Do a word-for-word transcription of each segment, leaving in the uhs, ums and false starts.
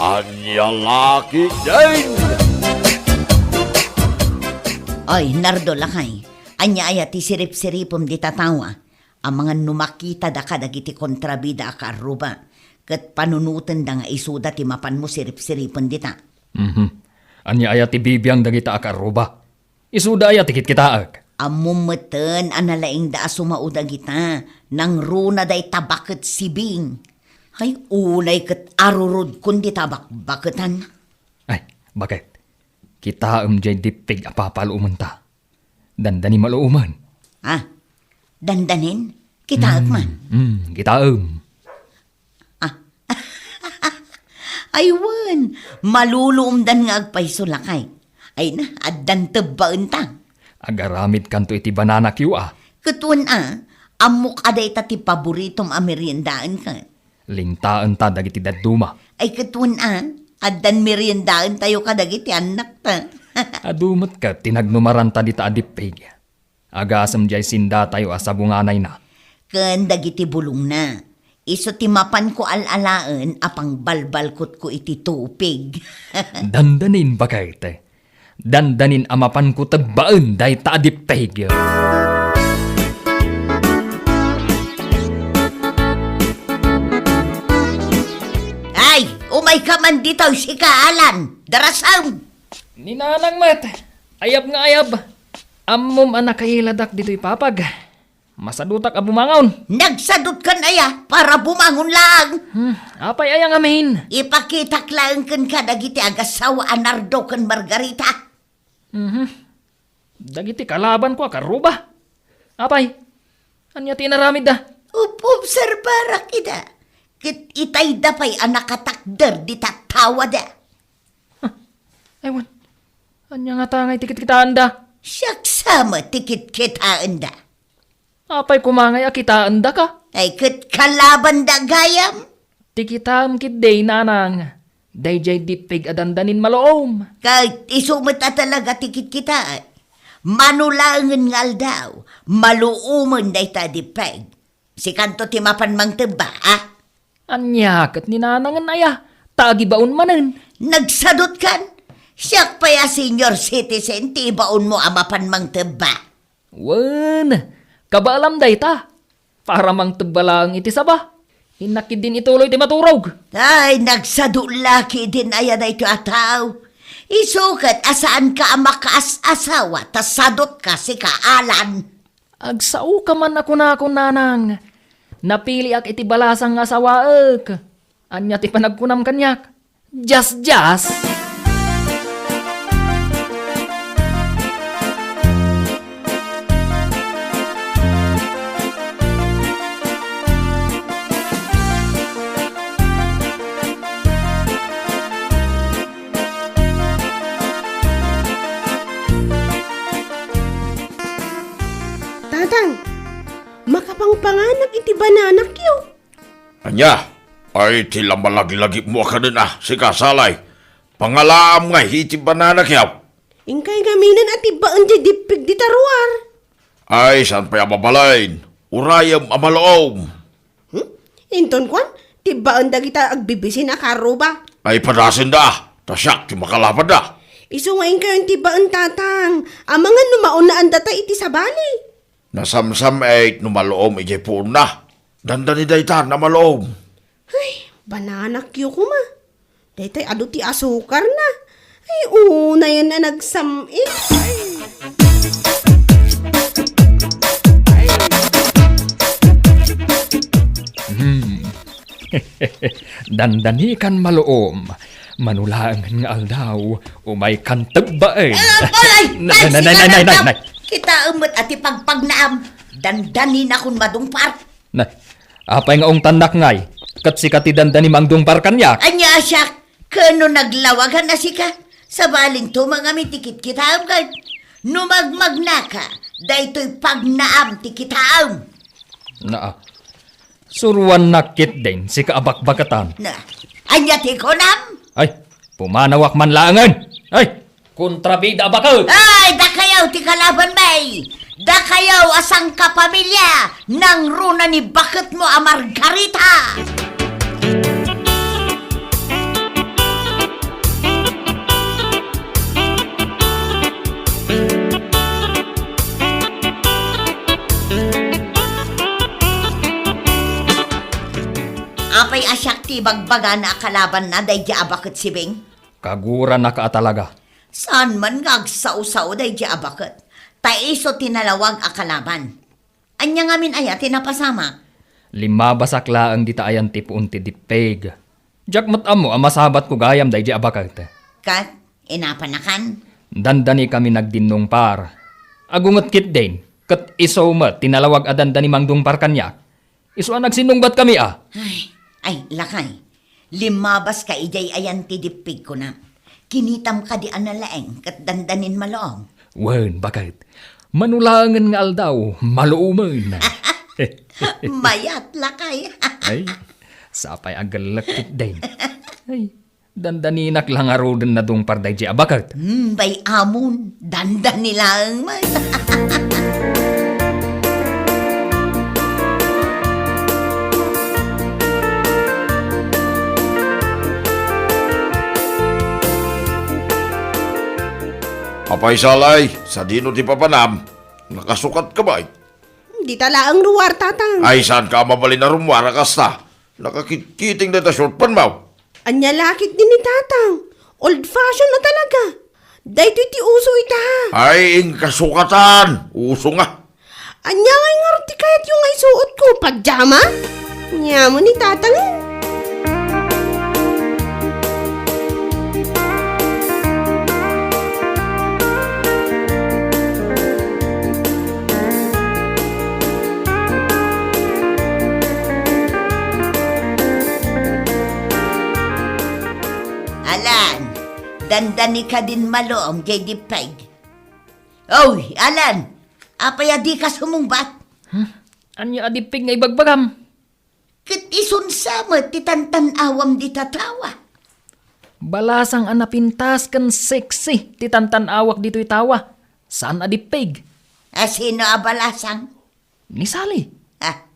Ania la ketdin? Ay, Nardo, lakay. Ania aya ti sirip-siripem dita tawa? Amangan no makitada kadagiti kontrabida a kaarruba, ket panunotenda nga isuda ti mapanmo sirip-siripen dita. Mhm. Ania aya ti bibiang dagita a kaarruba? Isuda aya ti kitkitaek? Ammom metten a nalaingda a sumao dagita, nangruna dayta baket sibing. Ay, unay ket arurodkon dita bakbaketan. Ay, baket. Kitaem jay dippig a papaluomenta. Dandani maluomen. Ah, dandanin? Kitaek man. Mm, kitaem. Ah. Ay, wen, maluluomdan nga agpayso, lakay. Ay na, addan tebbaenta. Agaramidkanto iti bananakyo, a. Ket wen, a, ammok a dayta ti paboritom a meriendaen ket. Lingtaenta dagiti dadduma. Ay, ket wen, a, addan meriendaentayo kadagiti annakta. Adu met ket ti nagnumaranta dita a dippig. Agasem jay sindatayo a sabunganayna. Ken dagiti bulongna. Isu ti mapanko al-alaen a pangbalbalkotko iti tupig. Dandanin, baket. Dandanin a mapanko tebbaen dayta a dippig. Ay, umayka man ditoy, sika, Alan. Darasem. Ni Nanang met, ayab nga ayab. Ammom a nakailadak ditoy papag. Masadutak a bumangon. Nagsadutkan aya para bumangon laeng? Hmm, apay aya ngamin? Ipakitak laeng kenka dagiti agassawa a Nardo ken Margarita. Mhm. Dagiti kalabanko a kaarruba. Apay, ania ti inaramidda? Op-obserbarak ida. Ket itayda pay a nakatakder dita tawada. Huh. Ay, wen. Ania ngata ngay ti kitkitaenda? Siak sa met ti kitkitaenda. Apay koma ngay a kitaendaka? Ay, ket kalabanda gayam. Ti kitaem ketdi, Nanang, dayjay dippig a dandanin maluom. Ket isu met a talaga ti kitkitaek. Mano laengen nga aldaw, maluomen dayta a dippig. Sikanto ti mapan mangtebba, a? Ania ket ni Nanangen aya, ta agibaon manen? Nagsadutkan? Siak pay a senior citizen ti ibaonmo a mapan mangtebba. Wen, kabaalam dayta. Para mangtebba laeng iti saba. Innak ketdin ituloy ti maturog. Ay, nagsadu la ketdin aya daytoy a tao. Isu ket a saanka a makaas-asawa ta sadutka, sika, Alan. Agsaoka man a kunakon, Nanang. Napiliak iti balasang nga asawaek. Ania ti panagkunam kaniak? Just, just. Tatang, makapangpanganak iti bananakyo. Ania? Ay, ti la malaglagipmo a kanen a, sika, Salay. Pangalaam ngay iti bananakyo. Inkay ngaminen a tibbaen ti dippig dita ruar. Ay, saan pay a mabalin? Urayem a maluom. Hmm? Inton kuan, tibbaen dagita agbibisin a kaarruba. Ay, padasenda, ta siak ti makalapanda. Isu nga inkayon tibbaen, Tatang. Amangan no maunaan data iti sabali. Nasamsam-it no maluom idiay puonna. Dandani dayta a maluom. Ay, bananakyo koma. Daytay adu ti asukarna. Ay, unayen a nagsam-it. Hmm. Dandanikan maluom. Mano laengen nga aldaw, umaykan tebbaen. Ay, ay, ay, ay, nay, nay, nay, nay. Kitaem met a ti pagpagnaam. Dandaninakon madungpar. Na, apay nga ungtannak ngay? Ket sika ti dandani mangdungpar kaniak? Ania a siak? Ken no naglawagan a sika, sabalinto man ngamin ti kitkitaem ket no magmagnaka, daytoy pagnaam ti kitaem. Naa, suroannak ketdin, sika a bakbaketan. Na, ania ti kunam? Ay, pumanawak man laengen. Ay! Kontrabida a baket! Ay, dakayo ti kalabanmi! Dakayo a sangkapamilya, nangruna ni baketmo a Margarita! Siak ti ibagbagana a kalabanna daydi a baket, Sibing. Kagurannaka a talaga. Saan man nga agsao-sao daydi a baket. Ta isu ti nalawag a kalaban. Ania ngamin aya ti napasamak? Limmabasak laeng dita ayan ti puon ti dippig. Diak met ammo a masabatko gayam daydi a baket. Ket inapanakan? Dandanikami nagdinnungpar. Agunget ketdin, ket isu met ti nalawag a dandani mangdungpar kaniak. Isu a nagsinnungbatkami a. Ay, ay, lakay. Limmabaska idiay ayan ti dippig, kunam. Kinitam kadi a nalaeng ket dandanin maluom? Wen, baket. Mano laengen nga aldaw, maluomen. Mayat, lakay. Ay, sapay a gellek ketdin. Ay, dandaninak la ngaruden nadungpar daydi a baket. Hmm, bay-amon, dandani laeng met. Apay, Salay, sadino ti papanam? Nakasukatka bay? Dita laeng ruar, Tatang. Ay, saanka a mabalin a rummuar a kasta? Nakakitkiting dayta short pant mo. Ania la ketdi ni Tatang? Old fashion a talaga. Daytoy ti uso ita. Ay, inka sukatan. Uso nga. Ania ngay ngarud ti kayatyo nga isuotko? Pajama? Ania mo ni Tatang? Alan, dandani kadin maluom diay dippig. Oy, Alan, apay a dika sumungbat? Hmm? Ania a dippig nga ibagbagam? Ket isun sa met ti tantan-awam dita tawa. Balasang a napintas ken sexy ti tantan-awak ditoy tawa. Saan a dippig. A sino a balasang? Ni Sally. Ah,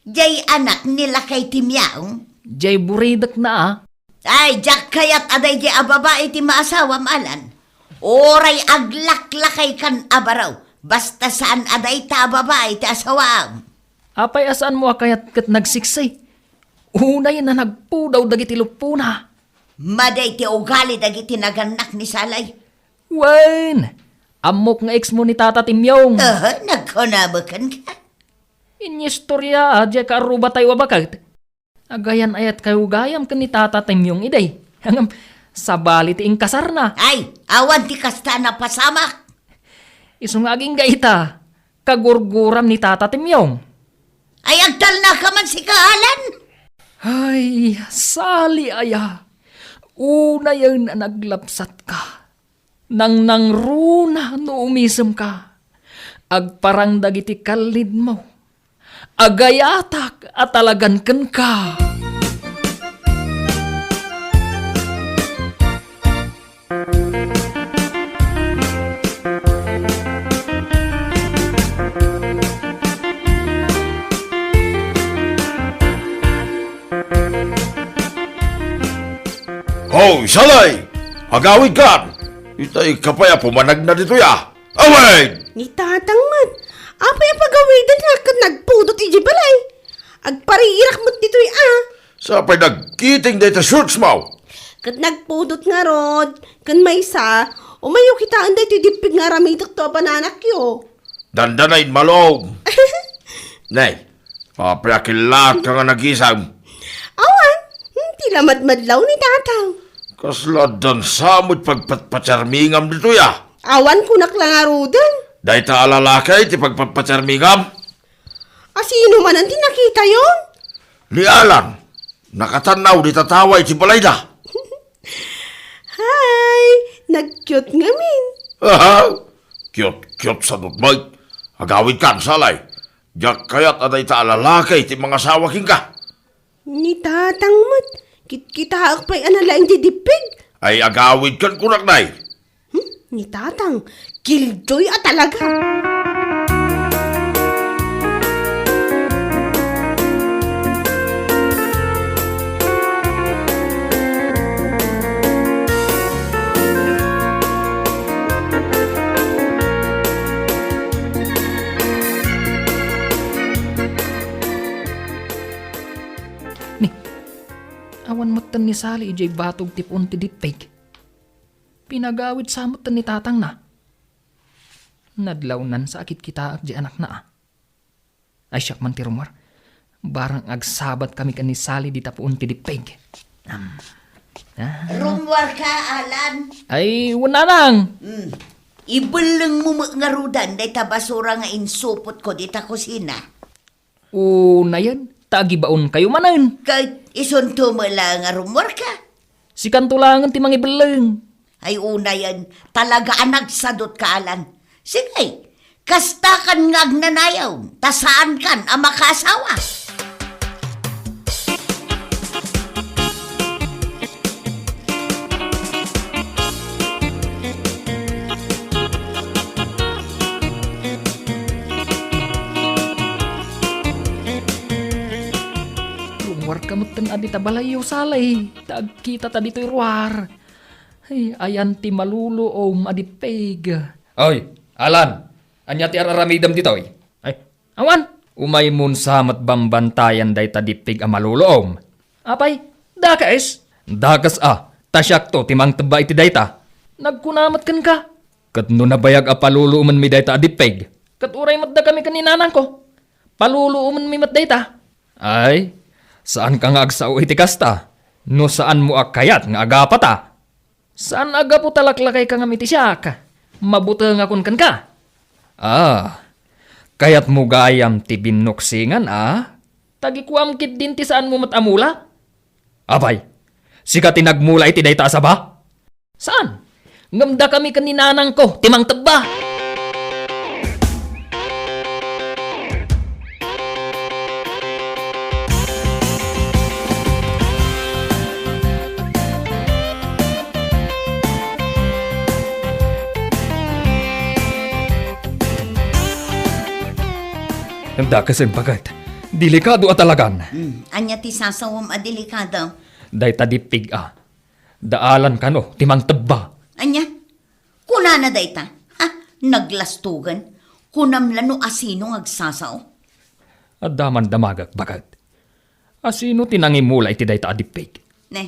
diay anak ni lakay Timyong? Diay buridekna a. Ay, diak kayat a daydi a babai ti maasawam, Alan. Uray aglaklakaykan a baro, basta saan a dayta a babai ti asawaam. Apay a saanmo a kayat ket nagsiksi? Unayen a nagpudaw dagiti luppona. Madi ti ugali dagiti nagannak ni Salay. Wen, ammok nga ex mo ni Tata Timyong. Aha, nagkunam kenka? Inyistorya a diay kaarrubatayo a baket. Agayan-ayatkayo gayam ken ni Tata Timyong idi. Ngem, sabali ti inkasarna. Ay, awan ti kasta a napasamak. Isu nga agingga ita, kagurguram ni Tata Timyong. Ay, agtalnaka man sika, Alan? Ay, Sally aya. Unayen a naglabsatka. Nangnangruna no umisemka. Agparang dagiti kallidmo. Agayatak a talagan kenka. Hoy, Salay! Agawidkan! Ita, ikapay a pumanagna ditoy a. Awen! Ni Tatang met, apay a pagawidannak ket nagpudot idiay balay? Agpariirak met ditoy a. Sapay nagkiting dayta shorts mo. Ket nagpudot ngarud, ken maysa, umayo kitaen daytoy dippig nga aramidekto a bananakyo. Dandana, inmalom. Nay, apay a killaat ka nga nagisem? Awan, ti la madmadlaw ni Tatang. Kasla addan sa met pagpatpatsarmingam ditoy a. Awan kunak la ngaruden. Dayta a lalaki ti pagpatpatsarmingam? A sino manen ti nakitayo? Ni Alan, nakatannaw dita tawa iti balayda. Hay, nag-cute ngamin. Aha, cute-cute sa dutmoy. Agawidkan, Salay. Diak kayat a dayta a lalaki ti mangasawa kenka. Ni Tatang met, kitkitaek pay a nalaing ti dippig. Ay, agawidkan kunak, nay. Hmm? Ni Tatang, killjoy a talaga. Ni, Awan metten ni Sally idiay batog ti puon ti dippig. Pinagawid sa metten ni tatangna. Nadlawnan sa akitkitaak diay anakna, a. Ay, siak man ti rummuar. Barang agsabat kami ken ni Sally dita puon ti dippig. Am. Ah. Rummuar ka, Alan? Ay, wen, nanang. Hmm. Ibellengmo met ngaruden dayta basura nga insupotko dita kusina. Unayen, ta agibaonkayo manen. Ket isunto met la nga rummuarka. Sikanto laengen ti mangibelleng. Ay, unayen, talaga a nagsadutka, Alan. Sige, kastakan nga agnanayon, ta saankan a makaasawa. Rummuarka metten a dita balayyo, Sally, ta agkitata ditoy ruar. Ay, ayan ti maluluom a dippig. Oy, Alan, ania ti ar-aramidem ditoy? Ay, awan. Umaymon sa met bambantayan dayta dippig a maluluom. Apay, dakes? Dakes a, ta siakto ti mangtebba iti dayta. Nagkuna met kenka. Ket no nabayag a paluluomenmi dayta a dippig? Ket uray met dakami ken ni nanangko, paluluomenmi met dayta. Ay, saanka nga agsao iti kasta, no saanmo a kayat nga agapata. Saan a gapu ta laklakayka ngem iti siak. Mabutengakon kenka. Ah, kayatmo gayam ti binnuksingan, a? Tagikuam ketdin ti saanmo met a mula? Apay, sika ti nagmula iti dayta a saba? Saan? Ngem dakami ken ni nanangko ti mangtebba. Dakes, baket. Delikado a talagan. Hmm, ania ti sasawem a delikado? Dayta dippig a. Da Alan kano ti mangtebba. Ania? Kunana dayta? Ha? Naglastogen? Kunam la no asino nga agsasao? Adda man damagek, baket. Asino ti nangimula iti dayta a dippig? Ne,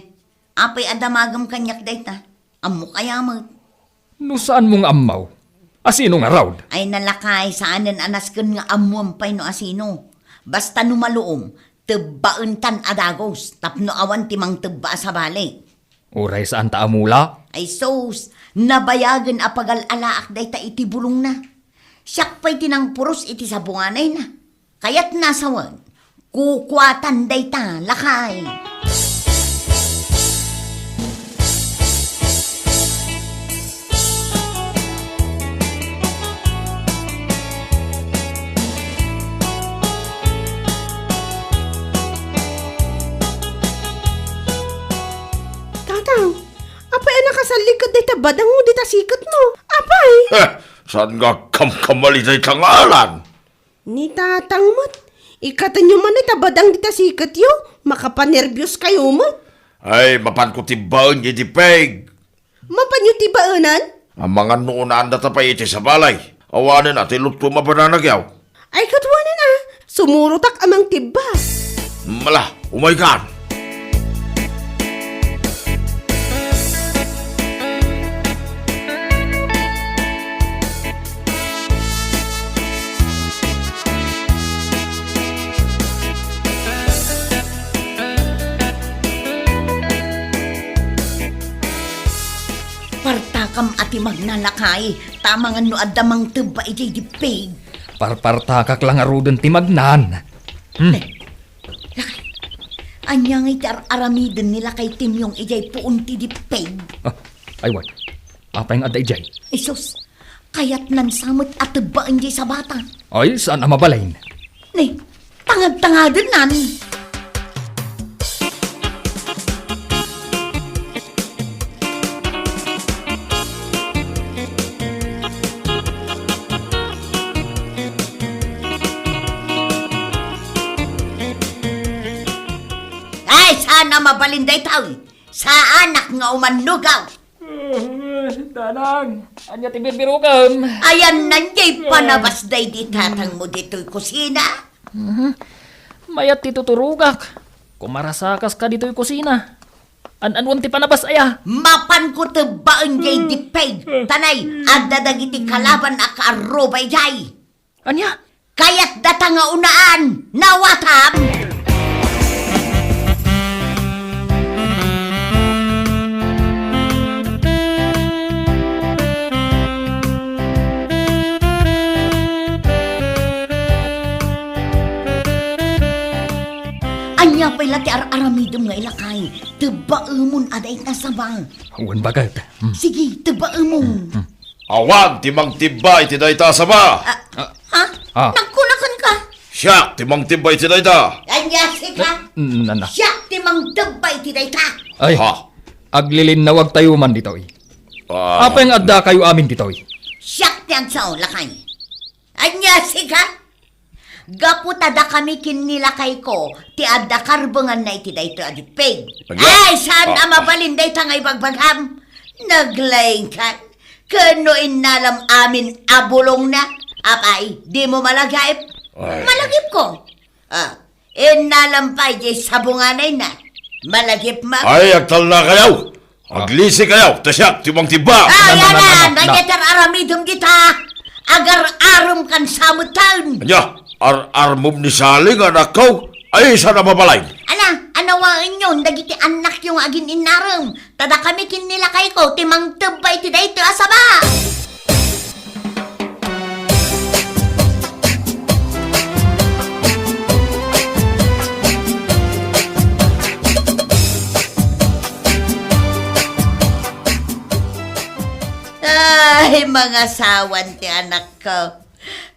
apay a damagem kaniak dayta? Ammok aya met? No saanmo nga ammo, asino ngarud? Ay, nalakay, saanen a nasken nga ammoem pay no asino. Basta no maluom, tebbaentan a dagus tapno awan ti mangtebba a sabali. Uray saanta a mula? Ay sus, nabayagen a pagal-alaak dayta iti bulongna. Siak pay ti nangpuros iti sabunganayna. Kayatna a sawen, kukuatan dayta, lakay. Tatang, apay a nakasalliked dayta badangmo dita siketmo? Apay? Heh, saan nga agkamkamali dayta nga Alan? Ni tatang met, ikatenyo man dayta badang dita siketyo, makapanerbioskayo met. Ay, mapanko tibbaen diay dippig. Mapanyo tibbaenan? Amangan no unaandata pay iti sabali. Awanen a ti lutko mabananagyaw. Ay, katwanan a, sumurotak a mangtibba. Mala, umaykan. Partakam a ti magnanakay, ta amangan no adda mangtebba idiay dippig. Parpartakak la ngaruden ti magnan. Hmm. Ne, lakay, ania ngay ti ar-aramiden ni lakay Timyong idiay puon ti dippig? Ah, ay, wen. Apay nga adda idiay? Ay sus, kayatnan sa met a tebbaen diay sabata. Ay, saan a mabalin? Ne, tangad-tangadennan. Ay, saan a mabalin daytoy? Saanak nga umannugaw. Ah, Danang, ania ti birbirukem? Ayanna diay panabas daydi tatangmo ditoy kusina? Mhm. Mayat ti tuturogak. Kumarasakas ka ditoy kusina. An-anuan ti panabas aya? Mapanko tebbaen jay dippeg. Tanay, adda dagiti kalaban a kaarruba idiay. Ania? Kayat data nga unaan, nawatam? Ania pay la ti ar-aramidem nga ilakay? Tebbaemon a dayta saba. Wen, baket. Hmm. Sige, tebbaemon. Hmm, hmm. Awan ti mangtibba iti dayta a saba. Ah, ah, ha? Ah. Nagkunakan ka? Siak ti mangtibba iti dayta. Ania sika? Na, na, na. Siak ti mangtibba iti dayta. Ay, ha? Aglilinnawagtayo man ditoy. Ah. Apay nga addakayo amin ditoy? Siak ti agsao, lakay. Ania sika? Gapu ta dakami ken ni lakayko ti adda karbenganna iti daytoy a dippeg. Ania? Ay, saan a mabalin dayta nga ibagbagam? Naglaingkan. Ken no innalam amin a bulongna, apay, dimo malagip? Ay. Malagipko. Ah, innalam pay diay sabunganayna. Malagipmo? Ay, agtalnakayo. Ah. Aglisikayo, ta siak ti mangtibba. Ah, na, na, na, na, na, na. Ania ti ar-aramidem dita? Agar-arem kan sa metten. Ania, ar-armem ni Sali nga anakko? Ay, saan a mabalin? Ala, anawaenyon dagiti annakyo nga agin-innarem. Ta dakami ken ni lakayko ti mangtibba iti daytoy a saba. Ay, mangasawan ti anakko.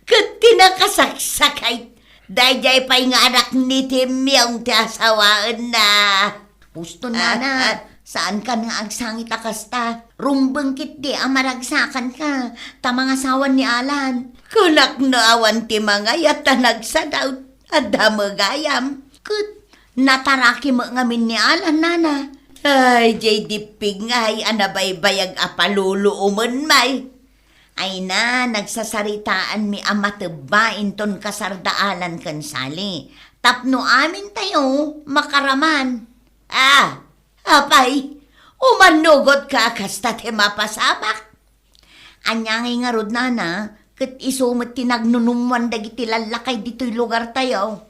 Ket ti nakasaksakit, daydiay pay nga anak ni Timyong ti asawaenna. Husto, ah, nana, ah, saankan nga agsangit a kasta. Rumbeng ketdi a maragsakanka, ta mangasawan ni Alan. Kunak no awan ti mangayat a nagsadaw, adda met gayam. Ket nataraki met ngamin ni Alan, nana. Ay, diay dippeg ngay a nabaybayag a paluluomen, may. Ay na, nagsasaritaanmi a matebba inton kasar da Alan ken Sally. Tapno amintayo makaraman. Ah, apay, umannugotka a kasta ti mapasamak. Ania ngay ngarud, nana, ket isu met ti nagnunummoan dagiti lallakay ditoy lugartayo.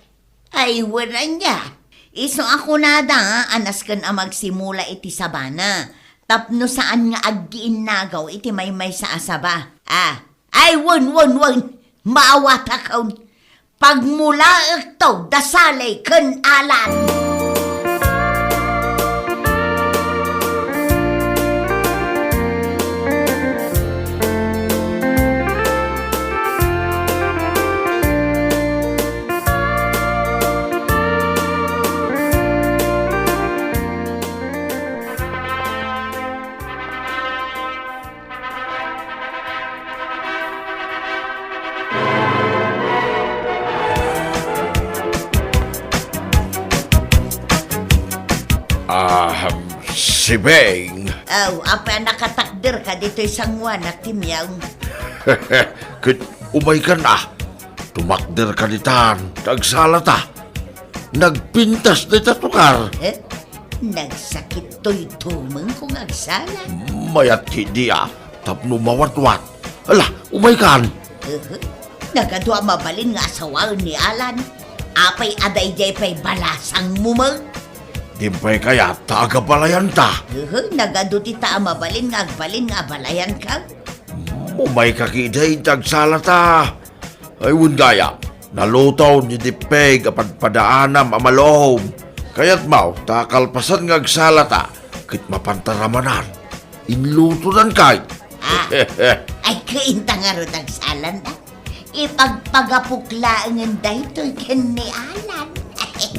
Ay, wen, ania? Isu a kunada a nasken a magsimula iti sabana, tapno saan nga aggiinnagaw iti maymaysa a saba. Ah, ay, wen, wen, wen! Maawatakon! Pagmulaekto da Sally ken Alan! Ah, si Beng. Aw, apay a nakatakderka ditoy sangoanak, Timyong? Ket umaykan a. Tumakderka ditan, ta agsalata. Nagpintas dayta tukar. Eh? Nagsakit toy tumengko nga agsala. Mayat ketdi a, tapno mawatwat. Ala, umaykan. Uhu. Nagadu a mabalin nga asawaen ni Alan. Apay a daydiay pay balasangmo met? Di pay kayat ta agabalayanta? Uhu, nagadu dita a mabalin nga agbalin nga abalayanka. Umayka ketdi ta agsalata. Ay, wen gayam, naluton ni Dippeg a padpadaanam a malom. Kayatmo ta kalpasan nga agsalata, ket mapanta ramanan. Inlutonan kay. Ah, ay, kainta ngarud agsalanta. Ipagpagapok laengen daytoy ken ni Alan.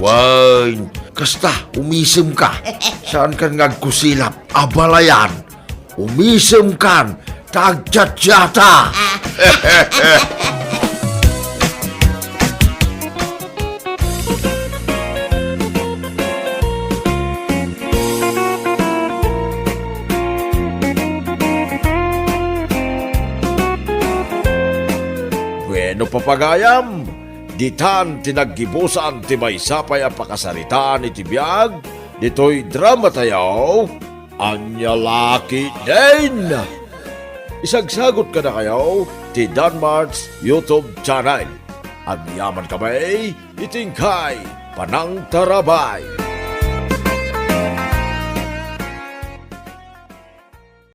Wen, kasta, umisemka. Saankan nga agkusilap, abalayan. Umisemkan, ta agchatchata! Bueno, papagayam, ditan ti naggibusan ti maysa pay a pakasaritaan iti biag ditoy dramatayo, Ania La Ketdin. Isagsagut kadakayo ti Danmart's YouTube channel. Agyamankami iti inkay panangtarabay.